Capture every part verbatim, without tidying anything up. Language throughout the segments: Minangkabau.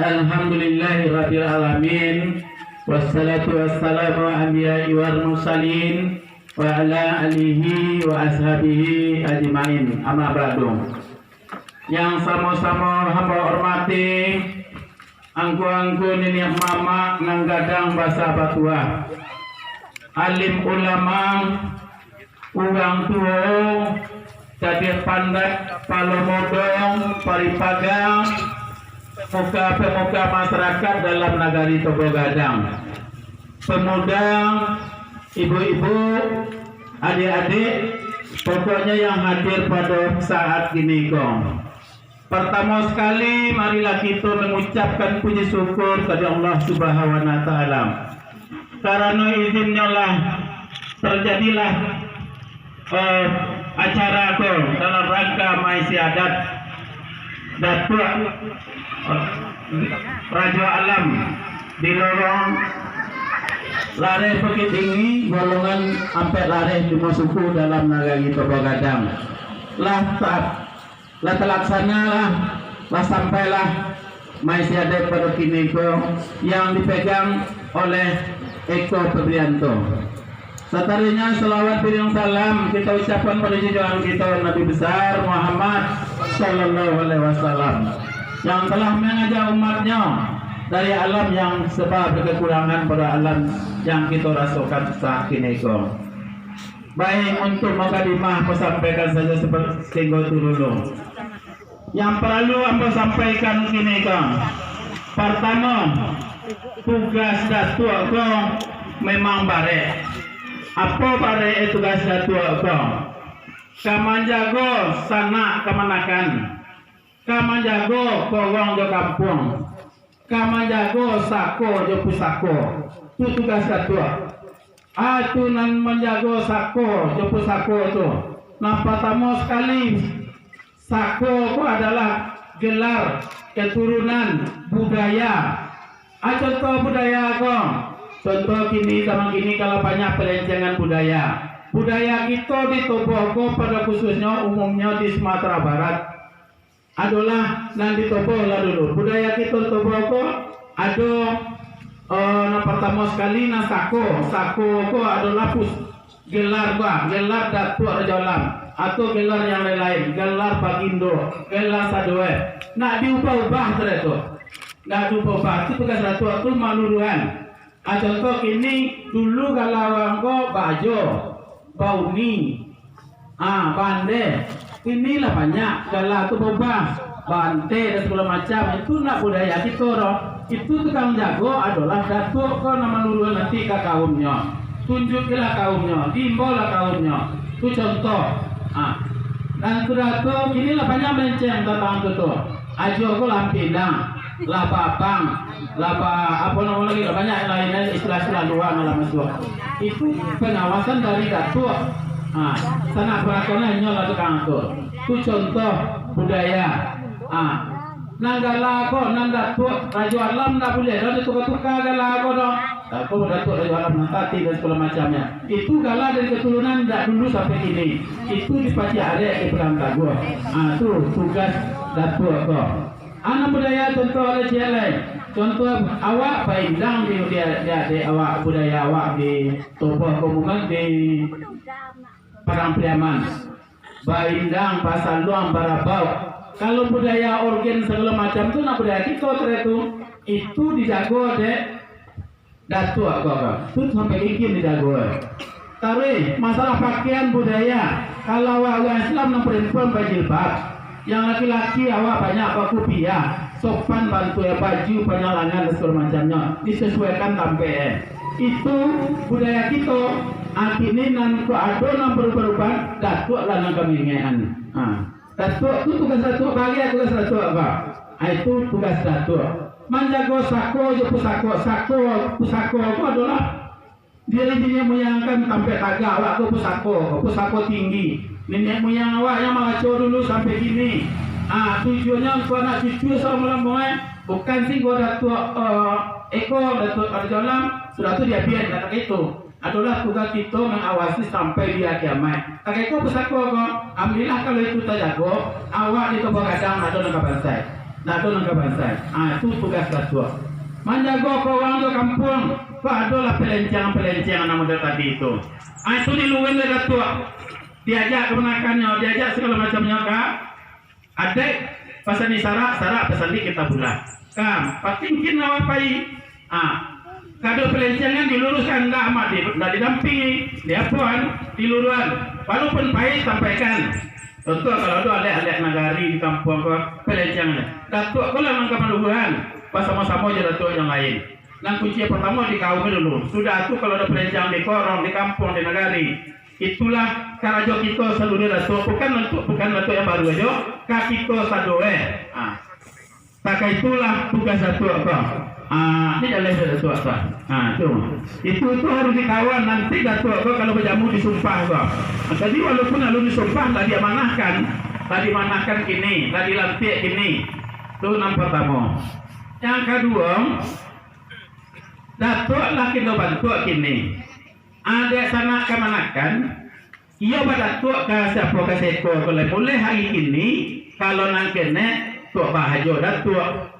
Alhamdulillahirabbil alamin. Wassalatu wassalamu ala anbiya'i wal mursalin wa ala alihi wa ashabihi ajmain. Amma ba'du. Yang samo-samo hamba hormati, angku-angku, niniak mamak nan gadang basa batuah, alim ulama, urang tuo, cadiak pandai, palo mudo, paripaga, pemuka-pemuka masyarakat dalam nagari Toboh Gadang, pemuda, ibu-ibu, adik-adik, pokoknya yang hadir pada saat kini ko. Partamo sakali, marilah kito mangucapkan puji syukur kepada Allah Subhanahu wa Taala. Karano izinnyo lah, terjadilah, eh, acara ko dalam rangka maisi adat Datuak, eh, Rajo Alam di lorong Lareh Bukittinggi, golongan Ampek Lareh, limo suku dalam nagari Toboh Gadang. Lah ta-, lah talaksana lah, lah sampailah maisi adat pado kini ko yang dipegang oleh Eko Febrianto. Sataruihnyo, salawat beriring salam kita ucapkan pada junjungan kita Nabi Besar Muhammad sallallahu alaihi wasallam, yang telah mengajak umatnya dari alam yang serba berkekurangan pada alam yang kita rasakan saat kini ko. Baik, untuk mukadimah, ambo sampaikan saja sepe-, sahinggo tu dulu. Yang paralu ambo sampaikan kini ko, partamo, tugas Datuak ko memang barek. Apo barek tugas Datuak ko? Ka manjago sanak kamanakan, ka manjago korong jo kampuang, ka manjago sako jo pusako. Tu tugas Datuak. A, tu nan manjago sako jo pusako tu. Nan partamo sakali, sako ko adalah gelar, keturunan, budaya. A, contoh budaya ko. Contoh kini, zaman kini kalau banyak pelencengan budaya. Budaya kito di Toboh ko pada khususnyo, umumnyo di Sumatera Barat, adolah nan di Toboh lah dulu. Budaya kito Toboh ko ado, eh, nan partamo sakali, nan sako. Sako ko adolah pus-, gelar, bah, gelar Datuak Rajo Alam, atau gelar yang lain-lain, gelar Bagindo, gelar Sadoe. Nak diubah-ubah tu, Datuak. Nak diubah-ubah. Tu tugas Datuak tu maluruhan. A, contoh kini, dulu gala urang ko Bajo, Bauni, a, Bande. Kini lah banyak gala tu baubah, Bante dan sagalo macam. Itu nak budaya kito doh. Itu tukang jago adolah Datuak ko nan maluruhan nanti ka kaumnyo. Tunjukilah kaumnyo, imbaulah kaumnyo. Tu contoh. A, nan sudah tu, kini lah banyak melenceng tantang tu tu. Ajo ko lah ampinang, lah babang, lah ba-, apo namo lagi, lah banyak yang lain, istilah-istilah lua nan lah masuak. Itu pengawasan dari Datuak. Ha, sanak perakonyo inyo lah tukang atur. Tu contoh budaya. Ha, nan gala ko, nan Datuak Rajo Alam ndak buliah doh dituka-tuka gala ko doh. Tako Datuak Rajo Alam Nantati dan sagalo macamnyo. Itu gala dari keturunan dak dulu sampai kini. Itu dipacik arek di Padang Taguah. Ah, tu tugas Datuak ko. Anak budaya contoh lai ciek lai. Contoh awak baindang di, di, di, di awak budaya awak di Toboh ko, bukan di Padang Pariaman. Baindang, basaluang, barabau. Kalau budaya orgen sagalo macam tu, nak budaya kito tadi tu, itu dijago dek Datuak ko, ko. Tu sampai kini dijago. Taruih, masalah pakaian budaya. Kalau awak urang Islam nan perempuan bajilbab, yang laki-laki awak banyak bakupiah, sopan bantuak, baju panjang langan dan sagalo macamnyo, disesuaikan tampek. Itu budaya kito. Ah, kini nan ko ado nan barubah-rubah, Datuak lah nan ka mangecek an. Ha. Datuak tu tugas Datuak, bagai tugas Datuak, Pak. Ha, itu tugas Datuak. Manjago sako jo pusako. Sako, pusako tu adolah dari niniak muyang kan, tampek tagak awak tu pusako, pusako tinggi. Niniak muyang awak yang mangaco dulu sampai kini. Ah, tujuannyo untuak anak cucu salamo-lamo, eh. Bukan singgo Datuak, eh, Eko, Datuak Rajo Alam, sudah tu diabian, kata itu. Adolah tugas kito mangawasi sampai di ari kiamaik. Takah iko pusako ko, alhamdulillah kalau itu tajago, awak di Toboh Gadang ado nan ka bansai. Ndak ado nan ka bantuak. Ah, tu tugas Datuak. Manjago ko urang jo kampuang, ko adolah palenceng-palenceng nan model tadi tu. Ah, itu diluruihan dek Datuak. Diajak kamanakannyo, diajak sagalo macamnyo ka adaik, pasandi sarak, sarak pasandi kitabullah. Ka, patingkin awak pai. Ah, kado palencengan diluruihan, ndak amat di, ndak didampingi, diapoan, diluruihan. Walaupun pahit, sampaikan. Contoh, kalau ado alek-alek nagari di kampuang ko, palencengan. Datuak ko lah nan ka maluruihan, basamo-samo jo datuak yang lain. Nan kunci yang partamo di kaum dulu. Sudah tu, kalau ado palencengan di korong, di kampuang, di nagari, itulah karajo kito saluruh datuak. Bukan untuak, bukan datuak yang baru ajo, ka kito sadoe. Ah. Maka itulah tugas datuak ko. Ah, ni jaleh datuak ko. Ah, tu. Itu, tu harus dikawal nanti datuak ko kalau bajamu di sumpah ko. Ah, jadi walaupun alun di sumpah, lah diamanahkan, lah diamanahkan kini, lah dilantiak kini. Tu nan partamo. Yang kaduo, datuak lah kito bantuak kini. Adaik sanak kamanakan, iyo badatuak ka siapo ka seko ko lai. Mulai hari kini, kalau nan kenek, tuak bahajo datuak.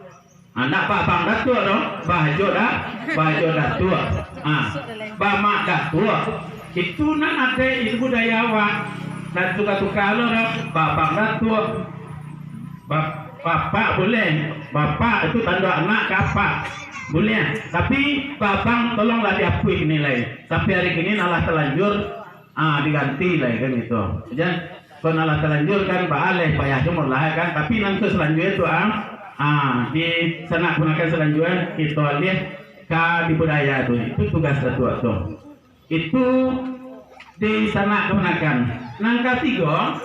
Anak babang datuak doh, bahajo dah, bahajo datuak. Ah, bamak datuak. Itu nan adaik, itu budaya awak. Dan tuka-tuka lo doh, babang datuak. Ba-, bapak buliah. Bapak itu tando anak ka apak. Buliah. Tapi babang tolonglah diapuih kini lai. Sampai hari kini nan lah talanjur, ah, diganti lai kan gitu. Jan, kok nan lah talanjur kan baaleh payah tu lah kan. Tapi nan tu salanjuik tu, ah, ah, di sanak kamanakan salanjuik kito alih ka di budaya tu. Itu tugas datuak tu. Itu di sanak kamanakan. Nan katigo,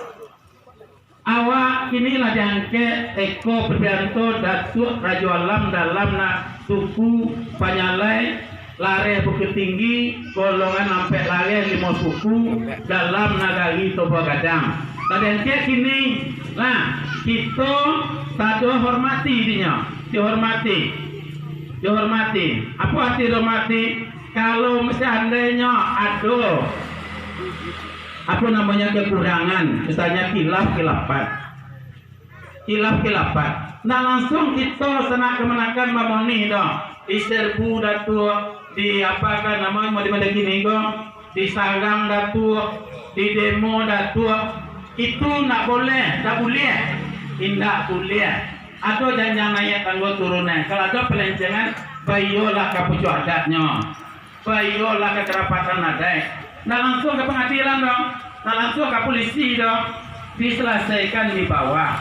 awak kini lah diangkek Eko Febrianto, Datuak Rajo Alam dalam na-, suku Panyalai, Lareh Bukittinggi, golongan Ampek Lareh, limo suku, dalam nagari Toboh Gadang. Lah diangkek kini, lah, kito sado hormati dinyo, dihormati, dihormati. Apo arti dihormati? Kalau seandainyo ado, apo namonyo, kekurangan, misalnyo kilaf, kilafat. Kilaf, kilafat. Ndak langsuang kito sanak kamanakan mamonih doh. Diserbu datuak, di apo ka namo, model-model kini ko, disarang datuak, didemo datuak. Itu ndak boleh, ndak buliah. Indak buliah. Ado janjang naiak tanggo turunan. Kalau ado palencengan, baiyolah ka pucuak adatnyo. Baiyolah ka karapatan adaik. Ndak langsuang ka pangadilan doh. Ndak langsuang ka pulisi doh. Disalasaikan di bawah.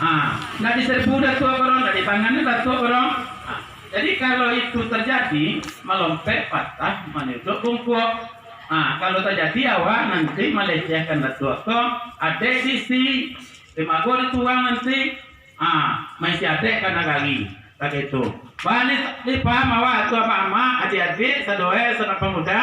Ah, ndak diserbu datuak ko doh, ndak ditangani datuak ko doh. Ah, jadi kalau itu terjadi, malompek patah, manyuduik bungkuak. Ah, kalau terjadi awak nanti malecehkan datuak ko, adaik diisi, dimago dituang nanti, ah, maisi adaik ka nagari. Baitu. Bali, dipaham awak tu, amak-amak, adiak-adiak, sadoe, sanak pamuda?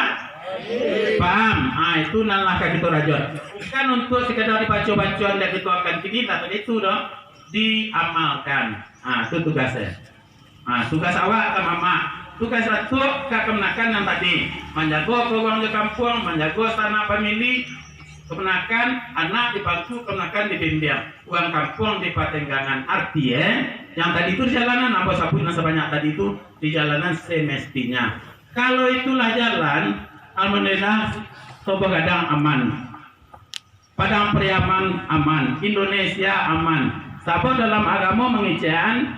Paham? Ah, itu nan lah ka kito rajoan. Bukan untuak sekadar dibaco-baco, ndak kito akan kini, ndak itu doh. Diamalkan. Ah, itu tugasnyo. Ah, tugas awak ka mamak. Tugas datuak ka kamanakan nan tadi. Manjago ka urang jo kampuang, manjago sanak famili, kamanakan, anak dipangku, kamanakan dibimbiang. Urang kampuang di patenggangan. Arti, eh, yang tadi tu di jalanan, ambo sabuik nan sabanyak tadi tu di jalanan semestinyo. Kalau itulah jalan, alhamdulillah, Toboh Gadang aman. Padang Pariaman aman. Indonesia aman. Sabab dalam agamo mangecek-an,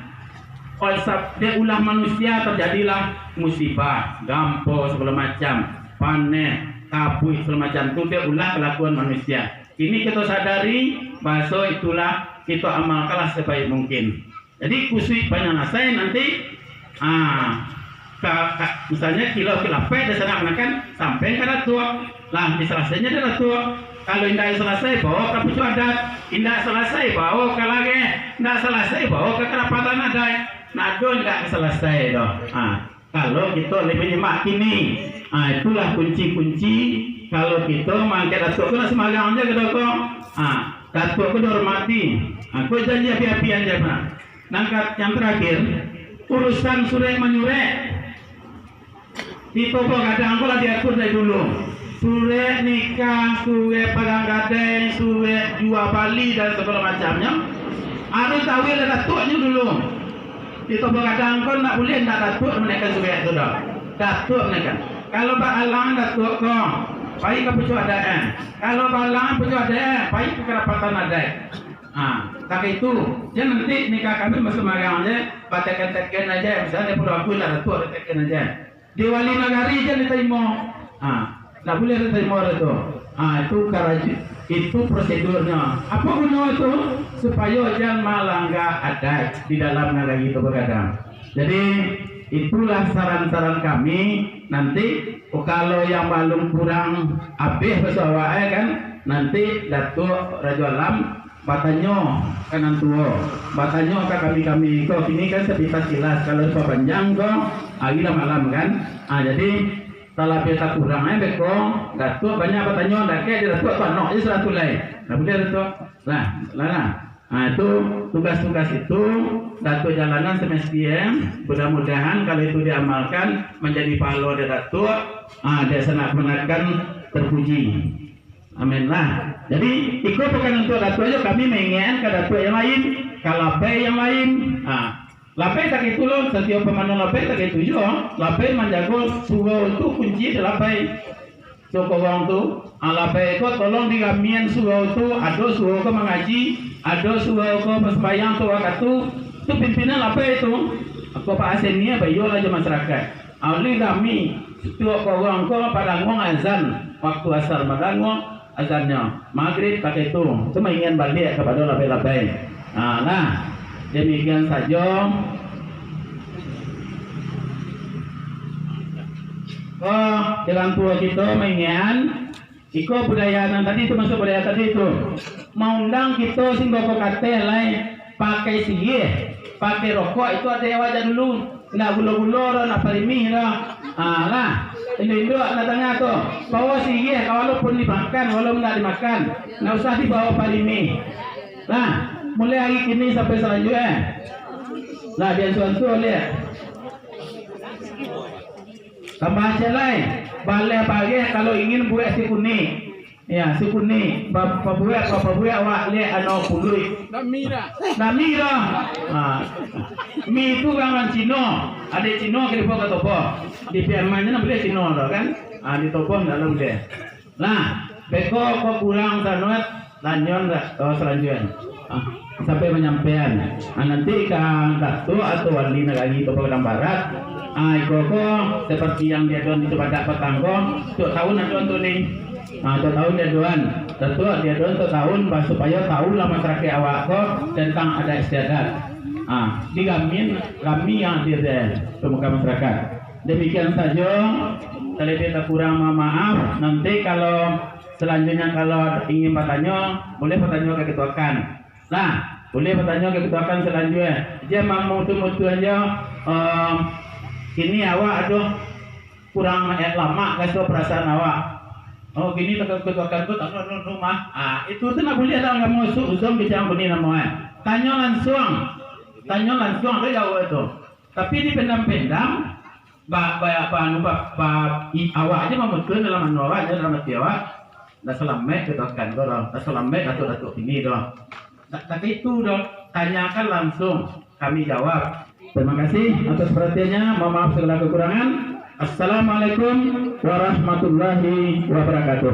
oleh sab-, dek ulah manusia terjadilah musibah, gampo, segala macam, paneh, kabuik, segala macam tu, dek ulah kelakuan manusia. Kini kito sadari, bahaso itulah kito amalkanlah sebaik mungkin. Jadi, kusuik panyalasai nanti, ah, ka, ka, misalnyo kilaf kilafat di sanak kamanakan, sampai ka datuak. Lah, disalasainyo di datuak. Kalau indak salasai, bawo ka pucuak adat. Indak salasai, bawo ka lareh. Indak salasai, bawo ka karapatan adaik. Ndak ado indak salasai doh. Ah. Kalau kito labiah manyimak kini, ah, itulah kunci-kunci. Kalau kito maangkek datuak tu, ndak sumbarang se kito ko. Ah, datuak tu dihormati. Ah, ko janji api-apian se, Pak. Nan ka-, yang terakhir, urusan surek manyurek. Di Toboh Gadang ko lah diatur dari dulu. Surek nikah, surek pagang gadai, surek jua bali, dan segala macamnyo. Harus tahu lah datuaknyo dulu. Di Toboh Gadang ko ndak buliah ndak datuak manaikan suruik tu doh. Datuak manaikan. Kalau baalang datuak ko, pai ka pucuak adaik. Kalau baalang pucuak adaik, pai ka karapatan adaik. Ha, tak itu, jan nanti nikah kami basambarang aja, bateken-teken aja, misalnya pado aku lah datuak, bateken aja. Di wali nagari jan ditarimo. Ha, ndak buliah ditarimo tu. Ha, itu karajo, itu prosedurnyo. Apo guno itu? Supayo jan malangga adat di dalam nagari tu bagadang. Jadi, itulah saran-saran kami. Nanti, kalau yang balum kurang abih baso awak, eh, kan, nanti Datuak Rajo Alam batanyo ka nan tuo, batanyo ka kami-kami ko, kini kan sapintas kilas, kalau dipapanjang ko, hari lah malam kan. Ah, jadi, talabiah takurang, eh, beko, Datuak banyak batanyo, dakek di Datuak tu anok je sarato lai. Nah, buliah Datuak. Lah, lah, lah. Ah, itu tugas-tugas itu Datuak jalanan semesti, eh. Mudah-mudahan kalau itu diamalkan, manjadi pahalo dari Datuak, ah, dia sanak keponakan terpuji. Amin lah. Jadi, iko bukan untuak Datuak ajo, kami maingekan ka Datuak yang lain, ka labai yang lain. Ha, labai tak itu lo, satiok pamanu labai tak itu jo. Labai manjago surau tu kunci di labai. So, korang tu, ha, labai ko tolong di gamian surau tu, ado surau ko mangaji, ado surau ko basumbayang tu wakatu, tu pimpinan labai tu. Ko Pak Aseni, baiyo lah jo masyarakat. Alih kami, satiok korang ko padanguang azan, waktu asar madanguang azannyo, magrib pakai tu, tu maingan baliak kapado labai-labai. Ha, nah, demikian sajo. Ko, jalan tuo kito maingan, iko budaya nan tadi tu, masuak budaya tadi tu. Maundang kito singgo ko kateh lai, pakai siriah, pakai rokok, itu adaik awak jak dulu. Ndak gulo-gulo doh, ndak parimih doh. Ha, lah. Induak-induak nan tangah tu, bawa siriah ka, walaupun dimakan, walaupun ndak dimakan. Ndak usah dibawa parimih. Lah, mulai hari kini sampai salanjuik, eh. Lah, diansua-ansua liak. Tambah aceh lai, baleh bareh kalau ingin buek si kunik. Ya, si kunik, pa-, pabuek, pa-, pabuek awak liak ano puluik. Ndak mi dah. Ndak mi dah. Ha. Mi tu urang Cino. Adaik Cino ka dibaok ka Toboh. Di Piaman je ndak buliah Cino tu kan. Ha, di Toboh ndak lah buliah. Nah, beko ko kurang sanuat, lanjuan dak? Oh, salanjuan. Ah, sampai manyampaian. Ah, nanti ka Datuak atau Wali Nagari Toboh Gadang Barat, ah, iko ko seperti yang diadoan di Cubadak patang ko, tiok tahun adoan tu ni. Ah, tiok tahun diadoan. Datuak diadoan tiok tahun, ba-, supayo tahulah masyarakat awak ko tentang adat istiadat. Ah, di gamin, kami yang hadir di pemuka masyarakat. Demikian sajo, talabiah takurang mohon maaf. Nanti kalau salanjuiknyo kalau ingin batanyo, buliah batanyo ka kituakan. Nah, buliah batanyo ka kituakan salanjuiknyo. Jan mamutuih-mutuih ajo, em, kini awak aduh kurang, eh, lamak raso parasaan awak. Oh, kini ka kituakan tu, anu, anu, anu, mah. Ah, itu tu ndak buliah dalam agamo su-, uzon kicang kuning namo, eh. Tanyo lansuang. Tanyo lansuang, tu jawab tu. Tapi dipendam-pendam, ba-, ba-, ba-, anu, ba-, ba-, i-, awak ajo mamutuih dalam anu awak ajo, dalam ati awak. Ndak salamaik kituakan ko doh, ndak salamaik datuak-datuak kini doh. Ndak, ndak itu doh, tanyakan langsung, kami jawab. Terima kasih atas perhatiannya, mohon maaf segala kekurangan. Assalamualaikum warahmatullahi wabarakatuh.